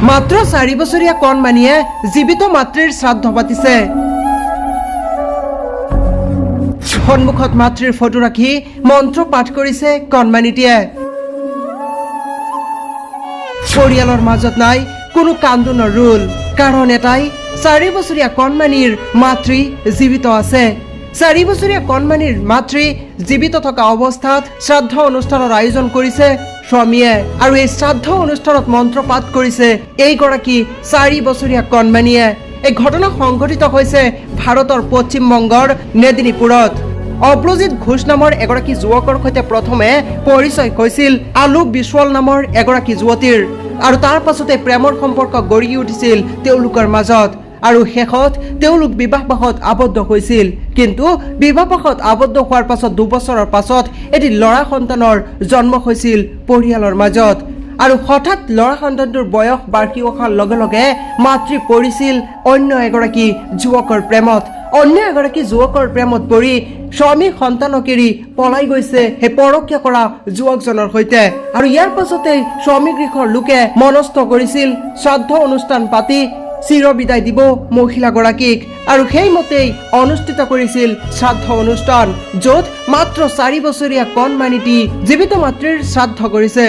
মাত্ৰ 4 বছৰীয়া কণমানিয়ে জীৱিত মাতৃৰ শ্ৰাদ্ধ পাতিছে। সন্মুখত মাতৃৰ ফটো ৰাখি মন্ত্ৰ পাঠ কৰিছে কণমানিটিয়ে। পৰিয়ালৰ মাজত নাই কোনো কান্দোনৰ ৰোল। কাৰণ এটাই, 4 বছৰীয়া কণমানিৰ মাতৃ জীৱিত আছে। 4 বছৰীয়া কণমানিৰ মাতৃ জীৱিত থকা অৱস্থাত শ্ৰাদ্ধ অনুষ্ঠানৰ আয়োজন কৰিছে স্বামীয়ে আৰু এই শ্ৰাদ্ধ অনুষ্ঠানত মন্ত্ৰ পাঠ কৰিছে এইগৰাকী 4 বছৰীয়া কণমানিয়ে। এই ঘটনা সংঘটিত হৈছে ভাৰতৰ পশ্চিমবংগৰ মেদিনীপুৰত। অব্ৰজিত ঘোষ নামৰ এগৰাকী যুৱকৰ সৈতে প্ৰথমে পৰিচয় হৈছিল আলু বিশ্বল নামৰ এগৰাকী যুৱতীৰ আৰু তাৰ পাছতে প্ৰেমৰ সম্পৰ্ক গঢ়ি উঠিছিল তেওঁলোকৰ মাজত আৰু শেষত তেওঁলোক বিবাহপাশত আবদ্ধ হৈছিল। কিন্তু বিবাহপাশত আবদ্ধ হোৱাৰ পাছত 2 বছৰৰ পাছত এটি ল'ৰা সন্তানৰ জন্ম হৈছিল পৰিয়ালৰ মাজত। আৰু হঠাৎ ল'ৰা সন্তানটোৰ বয়স বাঢ়ি অহাৰ লগে লগে মাতৃ পৰিছিল অন্য এগৰাকী যুৱকৰ প্ৰেমত। অন্য এগৰাকী যুৱকৰ প্ৰেমত পৰি স্বামী সন্তানক এৰি পলাই গৈছে সেই পৰকীয়া কৰা যুৱকজনৰ সৈতে। আৰু ইয়াৰ পাছতেই স্বামী গৃহৰ লোকে মনস্থ কৰিছিল শ্ৰাদ্ধ অনুষ্ঠান পাতি চিৰ বিদায় দিব মহিলাগৰাকীক। আৰু সেইমতেই অনুষ্ঠিত কৰিছিল শ্ৰাদ্ধ অনুষ্ঠান, য'ত মাত্ৰ 4 বছৰীয়া কণমানিটি জীৱিত মাতৃৰ শ্ৰাদ্ধ কৰিছে,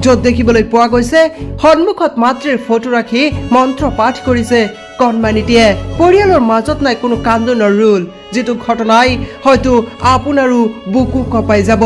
য'ত দেখিবলৈ পোৱা গৈছে সন্মুখত মাতৃৰ ফটো ৰাখি মন্ত্ৰ পাঠ কৰিছে কণমানিটিয়ে। পৰিয়ালৰ মাজত নাই কোনো কান্দোনৰ ৰোল, যিটো ঘটনাই হয়তো আপোনাৰো বুকু কঁপাই যাব।